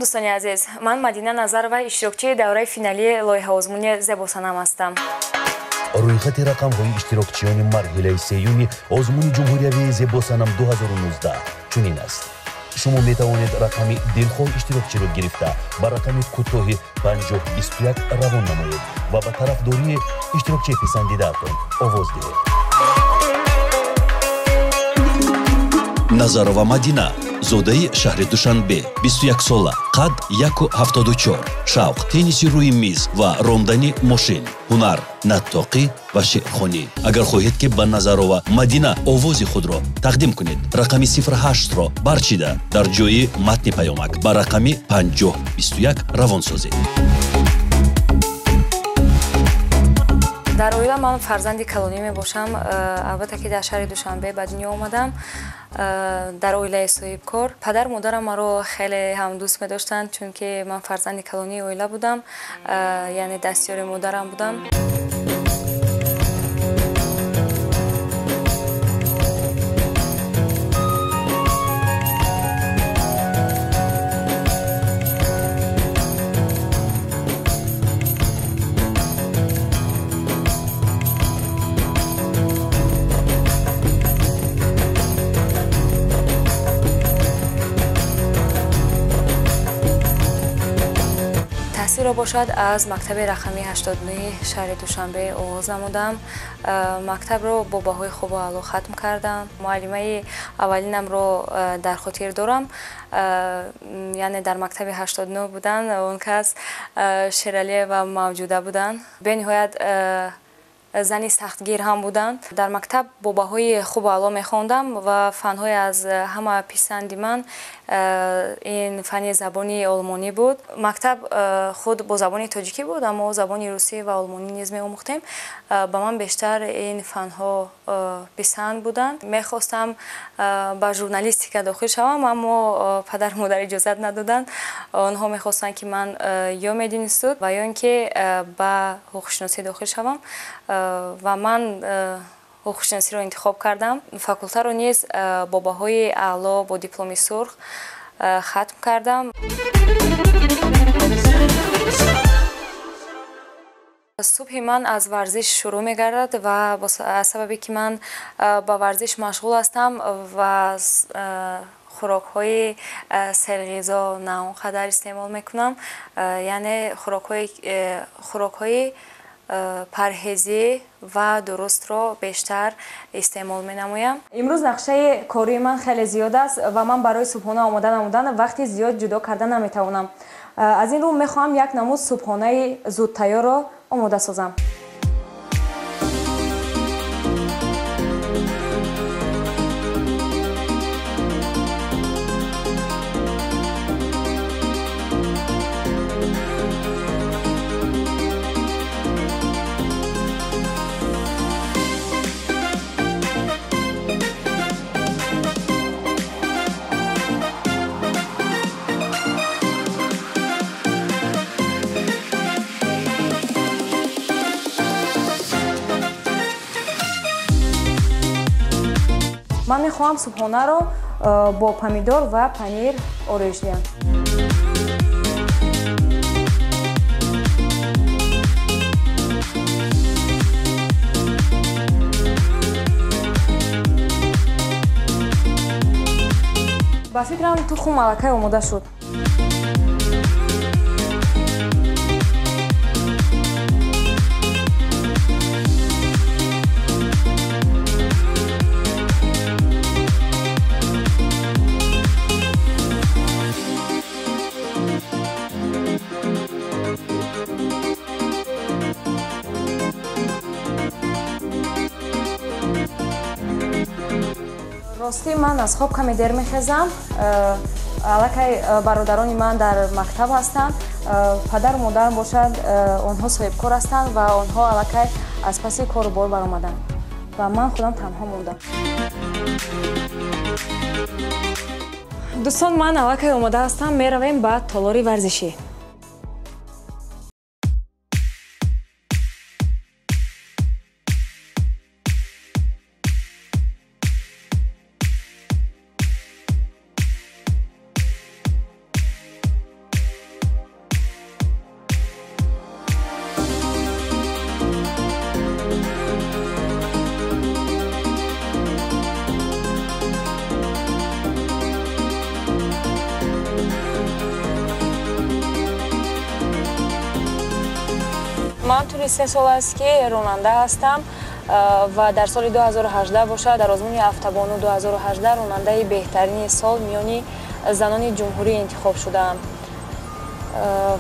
Дӯстони азиз, ман Мадина Назарова, иштирокчии давраи финалии лоиҳаозмуни Зебосанам ҳастам. Рӯйхати рақамҳои иштирокчиёни марҳилаи сеюми озмуни ҷумҳуриявии Зебосанам 2019 чунин аст. Шумо метавонед рақами дилхоҳ иштирокчиро гирифта ба рақами кӯтоҳи 5021 равон намоед ва ба тарафдории иштирокчии писандидаатон овоз диҳед. Назарова Мадина, зодаи шаҳри Душанбе, 21 сола, қад 1,74, шавқ тенниси рӯи миз ва рондани мошин, ҳунар наттоқӣ ва шеърхонӣ. Агар хоҳед, ки ба Назарова Мадина овози худро тақдим кунед, рақами 08-ро барчида дар ҷои матни паёмак ба рақами 5021 равон созед. Дар оила ман фарзанди калонӣ мебошам. Албатта ки дар шаҳри Душанбе ба дунё омадам, дар оилаи соҳибкор. Падару модарам маро хеле ҳам дӯст медоштанд, чунки ман фарзанди калонии оила будам, яъне дастёри модарам будам. Таҳсилро бошад аз мактаби рақами 89 шаҳри Душанбе оғоз намудам. Мактабро бо баҳои хубу аъло хатм кардам. Муаллимаи аввалинамро дар хотир дорам, яъне дар мактаби 89 буданд, он кас Шералиева Мавҷуда буданд. Бениҳоят зани сахтгир ҳам буданд. Дар мактаб бо баҳои хубу аъло мехондам ва фанҳои аз ҳама писанди ман ин фани забони олмонӣ буд. Мактаб худ бо забони тоҷикӣ буд, аммо забони русӣ ва олмонӣ низ меомӯхтем. Ба ман бештар ин фанҳо писанд буданд. Мехостам ба журналистика дохил шавам, аммо падару модар иҷозат надоданд. Онҳо мехостанд, ки ман ё мединститут ва ё ин ки ба ҳуқуқшиносӣ дохил шавам ва ман ҳуқуқшиносиро интихоб кардам. Факултаро низ бо баҳои аъло бо дипломи сурх хатм кардам. Субҳи ман аз варзиш шурӯъ мегардад ва аз сабабе ки ман ба варзиш машғул ҳастам ва хӯрокҳои серғизо на он қадар истеъмол мекунам, яъне хӯрокҳои парҳезӣ ва дурустро бештар истеъмол менамоям. Имрӯз нақшаи кории ман хеле зиёд аст ва ман барои субҳона омода намудан вақти зиёд ҷудо карда наметавонам. Аз ин рӯ мехоҳам як намуд субҳонаи зудтайёрро омода созам. Ман мехоҳам субҳонаро бо помидор ва панир ороиш диҳам. Ба фикрам тухм аллакай омода шуд. Ростӣ ман аз хоб каме дер мехезам. Аллакай бародарони ман дар мактаб ҳастанд. Падару модарам бошад, онҳо соҳибкор ҳастанд ва онҳо аллакай аз паси кору бор баромаданд ва ман худам танҳо мондам. Дӯстон, ман аллакай омода ҳастам, меравем ба толори варзишӣ. Тӯли 3 сол аст, ки ронанда ҳастам ва дар соли 2018 бошад, дар озмуни Автобону 2018 ронандаи беҳтарини сол миёни занони ҷумҳурӣ интихоб шудаам.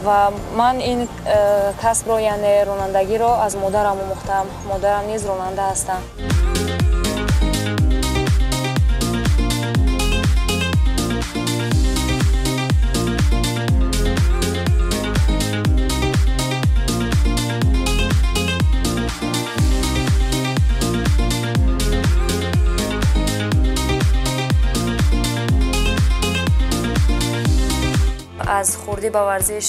Ва ман ин касбро, яъне ронандагиро, аз модарам омӯхтам. Модарам низ ронанда ҳастанд. Аз хурдӣ ба варзиш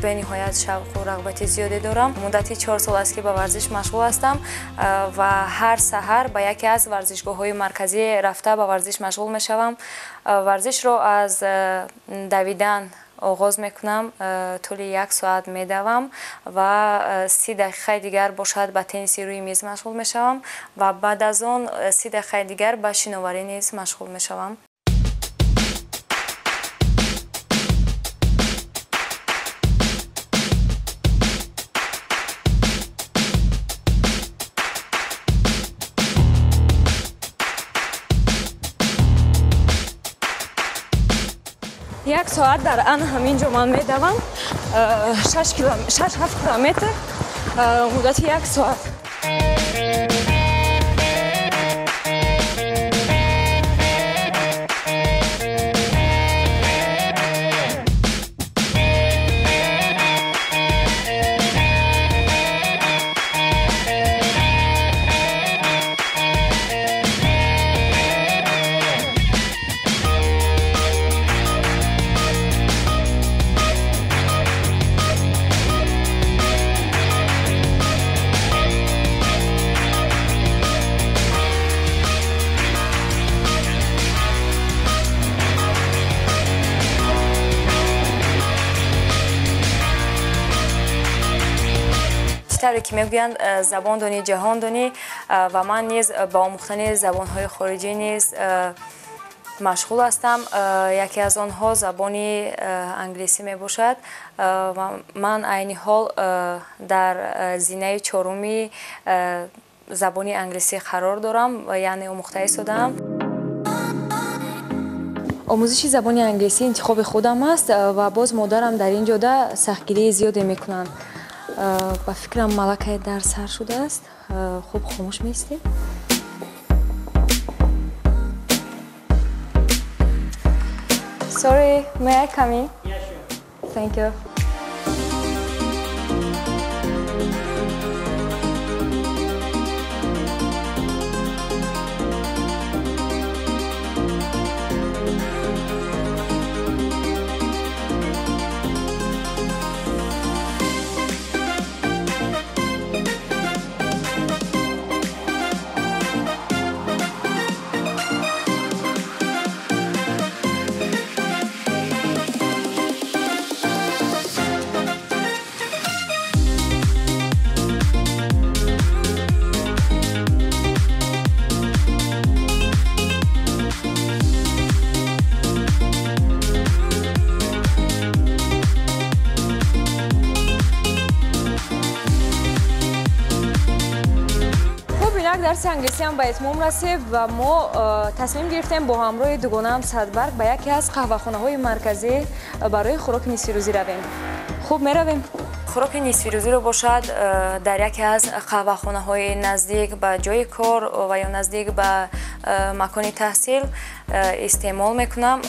бениҳоят шавқу рағбати зиёде дорам. Муддати 4 сол аст, ки ба варзиш машғул ҳастам ва ҳар саҳар ба яке аз варзишгоҳҳои марказӣ рафта ба варзиш машғул мешавам. Варзишро аз давидан оғоз мекунам, тӯли 1 соат медавам ва 30 дақиқаи дигар бошад ба тенниси рӯи миз машғул мешавам ва баъд аз он 30 дақиқаи дигар ба шиноварӣ низ машғул мешавам. Як соат дар ан ҳамин ҷо ман медавам, 6-7 километр муддати 1 соат. Тавре ки мегӯянд, забон донӣ, ҷаҳон донӣ, ва ман низ ба омӯхтани забонҳои хориҷӣ низ машғул ҳастам. Яке аз онҳо забони англисӣ мебошад ва ман айни ҳол дар зинаи 4-уми забони англисӣ қарор дорам, яъне омӯхта истодаам. Омӯзиши забони англисӣ интихоби худам аст ва боз модарам дар ин ҷода сахтгирии зиёде мекунанд. Ба фикрам, малакаи дарс сар шудааст. Хуб, хомӯш меистем. Sorry, may I come in? Yeah, sure. Thank you. Дарси англисиам ба итмом расид ва мо тасмим гирифтем бо ҳамроҳи дугонаам Садбарг ба яке аз қаҳвахонаҳои марказӣ барои хӯроки нисфирӯзӣ равем. Хуб, меравем. Хӯроки нисфирӯзиро бошад дар яке аз қаҳвахонаҳои наздик ба ҷои кор ва ё наздик ба макони таҳсил истеъмол мекунам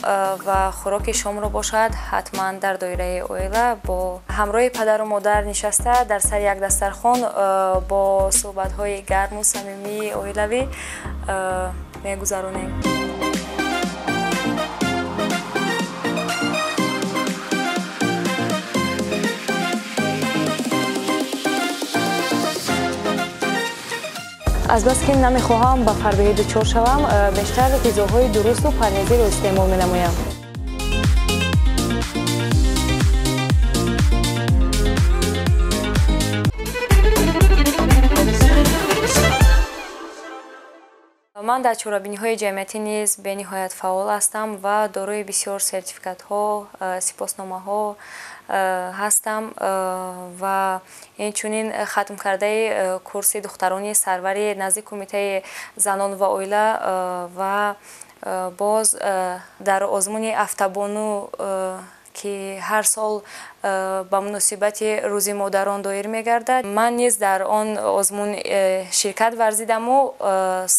ва хӯроки шомро бошад ҳатман дар доираи оила бо ҳамроҳи падару модар нишаста дар сари як дастархон бо суҳбатҳои гарму самимии оилавӣ мегузаронем. Азбаски намехоҳам ба фарбеҳӣ дучор шавам, бештар ғизоҳои дурусту парҳезиро истеъмол менамоям. Ман дар чорабиниҳои ҷамъиятӣ низ бениҳоят фаъол ҳастам ва дорои бисёр сертификатҳо, сипосномаҳо ҳастам ва инчунин хатмкардаи курси духтарони сарвари назди кумитаи занон ва оила ва боз дар озмуни Афтабону, ки ҳар сол ба муносибати Рӯзи модарон доир мегардад, ман низ дар он озмун ширкат варзидаму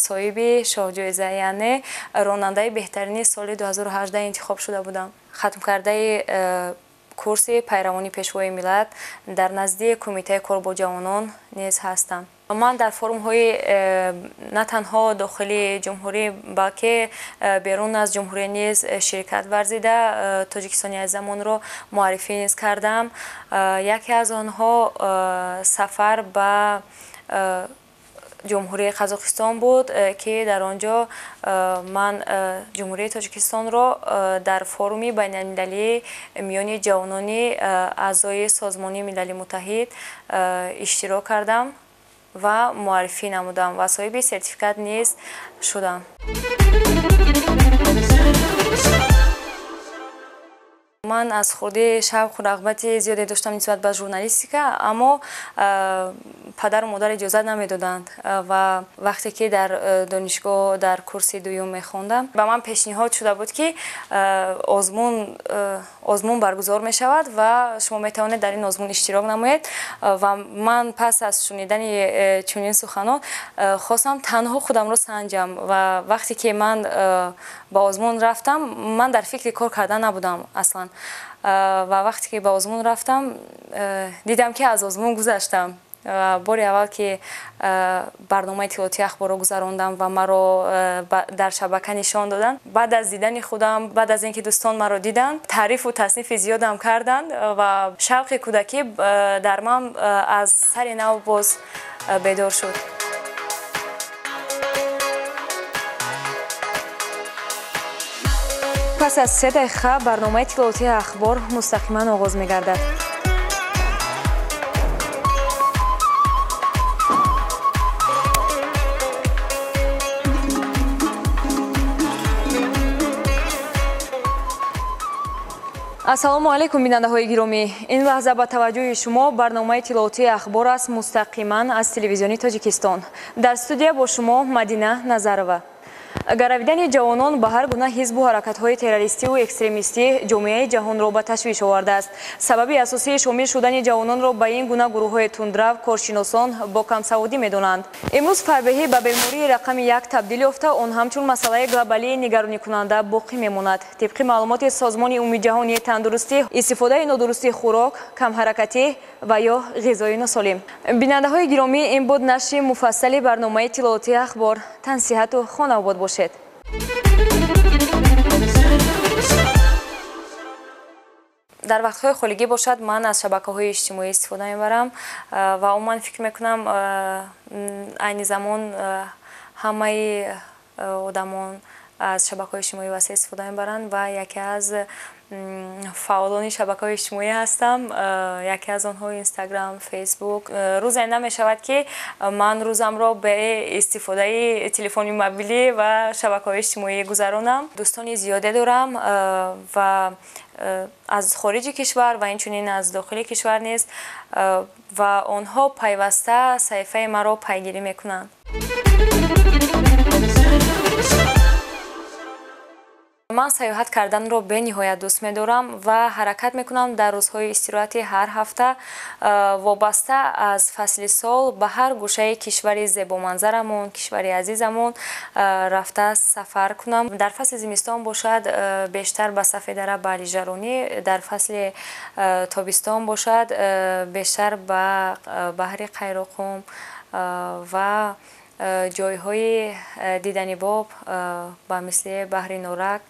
соҳиби шоҳҷоиза, яъне ронандаи беҳтарини соли 2018 интихоб шуда будам. Хатмкардаи курси пайравони Пешвои миллат дар назди кумитаи кор бо ҷавонон низ ҳастам. Ман дар форумҳои на танҳо дохили ҷумҳурӣ, балки берун аз ҷумҳурӣ низ ширкат варзида, Тоҷикистони азизамонро муаррифӣ низ кардам. Яке аз онҳо сафар ба Ҷумҳурии Қазоқистон буд, ки дар он ҷо ман Ҷумҳурии Тоҷикистонро дар форуми байналмилалии миёни ҷавонони аъзои Созмони Милали Муттаҳид иштирок кардам ва муаррифӣ намудам ва соҳиби сертификат низ шудам. Ман аз хурдӣ шавқу рағбати зиёде доштам нисбат ба журналистика, аммо падару модар иҷозат намедоданд ва вақте ки дар донишгоҳ дар курси дуюм мехондам, ба ман пешниҳод шуда буд, ки озмун баргузор мешавад ва шумо метавонед дар ин озмун иштирок намоед. Ва ман пас аз шунидани чунин суханон хостам танҳо худамро санҷам ва вақте ки ман ба озмун рафтам, ман дар фикри кор кардан набудам аслан. Ва вақте ки ба озмун рафтам, дидам, ки аз озмун гузаштам. Бори аввал ки барномаи иттилоотии ахборро гузарондам ва маро дар шабака нишон доданд, баъд аз дидани худам, баъд аз ин ки дӯстон маро диданд, таърифу таснифи зиёдам карданд ва шавқи кӯдакӣ дар ман аз сари нав боз бедор шуд. Пас аз 3 дақиқа барномаи иттилоотии ахбор мустақиман оғоз мегардад. Ассалому алайкум, бинандаҳои гиромӣ! Ин лаҳза ба таваҷҷӯҳи шумо барномаи иттилоотии ахбор аст, мустақиман аз Телевизиони Тоҷикистон. Дар студия бо шумо Мадина Назарова. Гаравидани ҷавонон ба ҳар гуна ҳизбу ҳаракатҳои террористиву экстремистӣ ҷомеаи ҷаҳонро ба ташвиш овардааст. Сабаби асосии шомил шудани ҷавононро ба ин гуна гурӯҳҳои тундрав коршиносон бо камсаводӣ медонанд. Имрӯз фарбеҳӣ ба бемории рақами як табдил ёфта, он ҳамчун масъалаи глобалии нигароникунанда боқӣ мемонад. Тибқи маълумоти Созмони Умумиҷаҳонии тандурустӣ, истифодаи нодурусти хӯрок, камҳаракатӣ ва ё ғизои носолим. Бинандаҳои гиромӣ, ин буд нашри муфассали барномаи иттилоотии ахбор. Тансиҳату хонаобод бошед. Дар вақтҳои холигӣ бошад, ман аз шабакаҳои иҷтимоӣ истифода мебарам ва умуман фикр мекунам, айни замон ҳамаи одамон аз шабакаҳои иҷтимоӣ васеъ истифода мебаранд ва яке аз фаъолони шабакаҳои иҷтимоӣ ҳастам. Яке аз онҳо Инстаграм, Фейсбук. Рӯзе намешавад, ки ман рӯзамро бе истифодаи телефони мобилӣ ва шабакаҳои иҷтимоӣ гузаронам. Дӯстони зиёде дорам ва аз хориҷи кишвар ва инчунин аз дохили кишвар низ, ва онҳо пайваста саҳифаи маро пайгирӣ мекунанд. Ман сайёҳат карданро бениҳоят дӯст медорам ва ҳаракат мекунам дар рӯзҳои истироҳати ҳар ҳафта, вобаста аз фасли сол, ба ҳар гӯшаи кишвари зебоманзарамон, кишвари азизамон рафта сафар кунам. Дар фасли зимистон бошад, бештар ба Сафедара, ба лижаронӣ, дар фасли тобистон бошад, бештар ба баҳри Қайроқум ва ҷойҳои диданибоб ба мисли баҳри Норак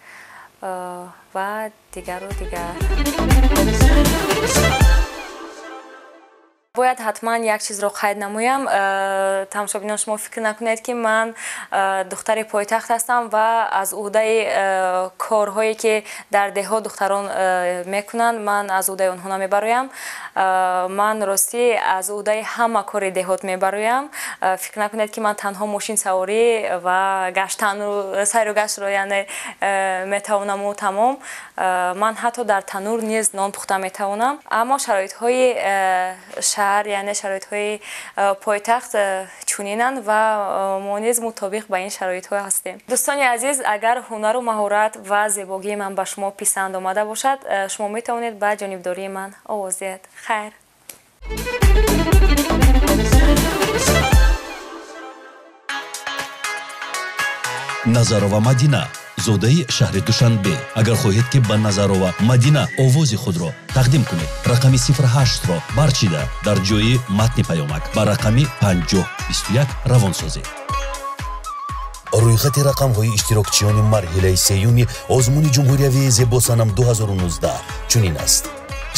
ва дигару дигар. Бояд ҳатман як чизро қайд намоям. Тамошобинон, шумо фикр накунед, ки ман духтари пойтахт ҳастам ва аз уҳдаи корҳое, ки дар деҳот духтарон мекунанд, ман аз уҳдаи онҳо намебароям. Ман ростӣ аз уҳдаи ҳама кори деҳот мебароям. Фикр накунед, ки ман танҳо мошинсаворӣ ва гаштану сайру гаштро, яъне, метавонаму тамом. Ман ҳатто дар танур низ нон пухта метавонам. Аммо шароитҳои шаҳр, яъне шароитҳои пойтахт чунинанд ва мо низ мутобиқ ба ин шароитҳо ҳастем. Дӯстони азиз, агар ҳунару маҳорат ва зебогии ман ба шумо писанд омада бошад, шумо метавонед ба ҷонибдории ман овоз диҳед. Хайр. Назарова Мадина, зодаи шаҳри Душанбе. Агар хоҳед, ки ба Назарова Мадина овози худро тақдим кунед, рақами 08-ро барчида, дар ҷои матни паёмак ба рақами 5021 равон созед. Рӯйхати рақамҳои иштирокчиёни марҳилаи сеюми озмуни ҷумҳуриявии «Зебосанам 2019» чунин аст.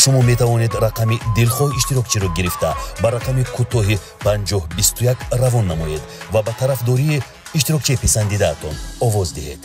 Шумо метавонед рақами дилхоҳ иштирокчиро гирифта, ба рақами кӯтоҳи 5021 равон намоед ва ба тарафдории иштирокчии писандидаатон овоз диҳед.